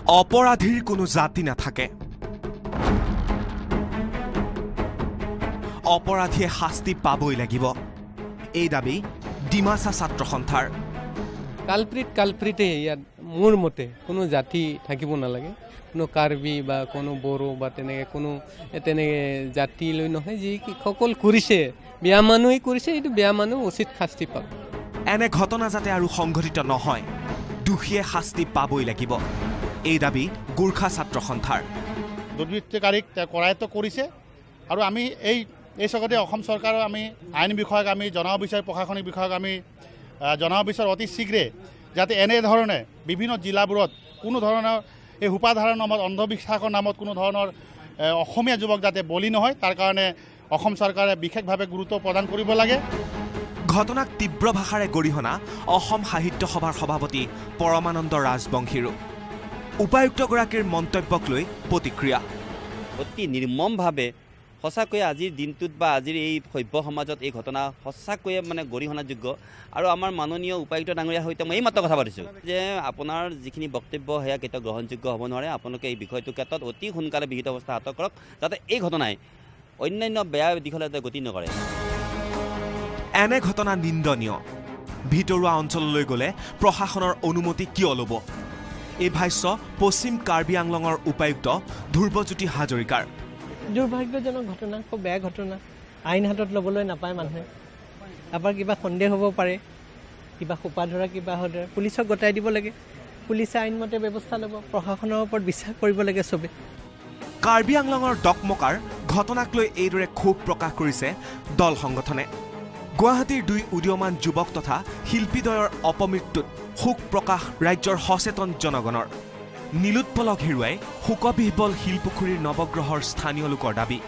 অপৰাধীৰ কোনো জাতি নাথাকে। অপৰাধীয়ে শাস্তি পাবই লাগিব, এই দাবী ডিমাচা ছাত্ৰ সন্থাৰ। কালপ্ৰিট ইয়াত মোৰ মতে কোনো জাতি থাকিব নালাগে, কোনো কাৰ্বি বা কোনো বড়ো বা তেনেকৈ কোনো তেনেকৈ জাতি লৈ নহয়। যিসকল কৰিছে বেয়া মানুহেই কৰিছে, এইটো বেয়া মানুহ উচিত শাস্তি পাব। এনে ঘটনা যাতে আৰু সংঘটিত নহয়, দোষীয়ে শাস্তি পাবই লাগিব, এই দাবী গোৰ্খা ছাত্ৰ সন্থাৰ। দুৰ্বৃত্তকাৰীক কৰায়ত্ব কৰিছে আৰু আমি এই চকতে অসম চৰকাৰৰ আমি আইন বিষয়ক আমি জনাব বিচাৰোঁ, প্ৰশাসনিক বিষয়ক আমি জনাব বিচাৰোঁ অতি শীঘ্ৰে যাতে এনেধৰণে বিভিন্ন জিলাবোৰত কোনো ধৰণৰ এই সোপাধাৰৰ নামত, অন্ধবিশ্বাসৰ নামত কোনো ধৰণৰ অসমীয়া যুৱক যাতে বলি নহয়, তাৰ কাৰণে অসম চৰকাৰে বিশেষভাৱে গুৰুত্ব প্ৰদান কৰিব লাগে। ঘটনাক তীব্ৰ ভাষাৰে গৰিহণা অসম সাহিত্য সভাৰ সভাপতি পৰমানন্দ ৰাজবংশীৰো। উপায়ুক্তগৰাকীৰ মন্তব্যক লৈ প্ৰতিক্ৰিয়া। অতি নিৰ্মমভাৱে সঁচাকৈয়ে আজিৰ দিনটোত বা আজিৰ এই সভ্য সমাজত এই ঘটনা সঁচাকৈয়ে মানে গৰিহণাযোগ্য। আৰু আমাৰ মাননীয় উপায়ুক্ত ডাঙৰীয়াৰ সৈতে মই এইমাত্ৰ কথা পাতিছোঁ যে আপোনাৰ যিখিনি বক্তব্য সেয়া কেতিয়াও গ্ৰহণযোগ্য হ'ব নোৱাৰে। আপোনালোকে এই বিষয়টোৰ ক্ষেত্ৰত অতি সোনকালে বিহিত অৱস্থা হাতত কৰক, যাতে এই ঘটনাই অন্যান্য বেয়া দিশলৈ যাতে গতি নকৰে। এনে ঘটনা নিন্দনীয়। ভিতৰুৱা অঞ্চললৈ গ'লে প্ৰশাসনৰ অনুমতি কিয় ল'ব, এই ভাষ্য পশ্চিম কাৰ্বি আংলঙৰ উপায়ুক্ত ধ্ৰুৱজ্যোতি হাজৰিকাৰ। দুৰ্ভাগ্যজনক ঘটনা, খুব বেয়া ঘটনা। আইন হাতত ল'বলৈ নাপায় মানুহে, কাৰোবাৰ কিবা সন্দেহ হ'ব পাৰে, কিবা সোপা ধৰা কিবা হ'লে পুলিচক গতাই দিব লাগে, পুলিচে আইনমতে ব্যৱস্থা ল'ব। প্ৰশাসনৰ ওপৰত বিশ্বাস কৰিব লাগে চবে। কাৰ্বি আংলঙৰ ডকমকাৰ ঘটনাক লৈ এইদৰে ক্ষোভ প্ৰকাশ কৰিছে দল সংগঠনে। গুৱাহাটীৰ দুই উদীয়মান যুৱক তথা শিল্পীদ্বয়ৰ অপমৃত্যুত শোক প্ৰকাশ ৰাজ্যৰ সচেতন জনগণৰ। নীলোৎপলক হেৰুৱাই শোকবিহ্বল শিলপুখুৰীৰ নৱগ্ৰহৰ স্থানীয় লোকৰ দাবী,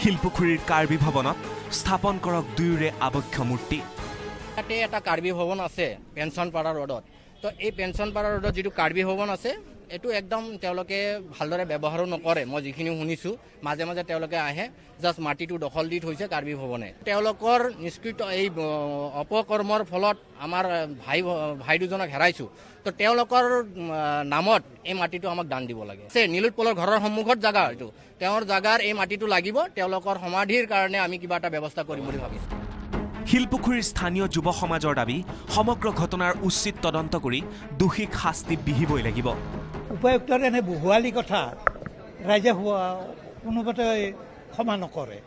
শিলপুখুৰীৰ কাৰ্বি ভৱনত স্থাপন কৰক দুয়োৰে আৱক্ষ মূৰ্তি। তাতে এটা কাৰ্বি ভৱন আছে পেঞ্চনপাৰা ৰোডত। তো এই পেঞ্চনপাৰা ৰোডত যিটো কাৰ্বি ভৱন আছে, এইটো একদম তেওঁলোকে ভালদৰে ব্যৱহাৰো নকৰে। মই যিখিনি শুনিছোঁ, মাজে মাজে তেওঁলোকে আহে, জাষ্ট মাটিটো দখল দি থৈছে কাৰ্বি ভৱনে। তেওঁলোকৰ নিষ্কৃত এই অপকৰ্মৰ ফলত আমাৰ ভাই দুজনক হেৰাইছোঁ। তো তেওঁলোকৰ নামত এই মাটিটো আমাক দান দিব লাগে। নীলোৎপলৰ ঘৰৰ সন্মুখত জাগা, এইটো তেওঁৰ জাগাৰ এই মাটিটো লাগিব। তেওঁলোকৰ সমাধিৰ কাৰণে আমি কিবা এটা ব্যৱস্থা কৰিম বুলি ভাবিছোঁ। শিলপুখুৰীৰ স্থানীয় যুৱ সমাজৰ দাবী, সমগ্ৰ ঘটনাৰ উচিত তদন্ত কৰি দোষীক শাস্তি বিহিবই লাগিব। উপায়ুক্তৰ এনে বহুৱালি কথা ৰাইজে কোনোমতে ক্ষমা নকৰে।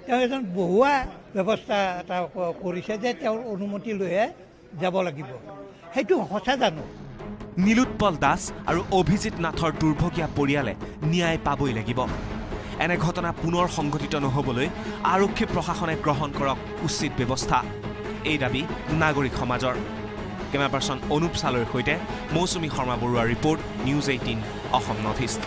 তেওঁ এজন বহুৱা ব্যৱস্থা এটা কৰিছে যে তেওঁৰ অনুমতি লৈহে যাব লাগিব, সেইটো সঁচা জানো? নীলোৎপল দাস আৰু অভিজিত নাথৰ দুৰ্ভগীয়া পৰিয়ালে ন্যায় পাবই লাগিব। এনে ঘটনা পুনৰ সংঘটিত নহ'বলৈ আৰক্ষী প্ৰশাসনে গ্ৰহণ কৰক উচিত ব্যৱস্থা, এই দাবী নাগৰিক সমাজৰ। কেমেৰা পাৰ্চন অনুপ চালৈৰ সৈতে মৌচুমী শৰ্মা বৰুৱাৰ report, news 18, Assam north east.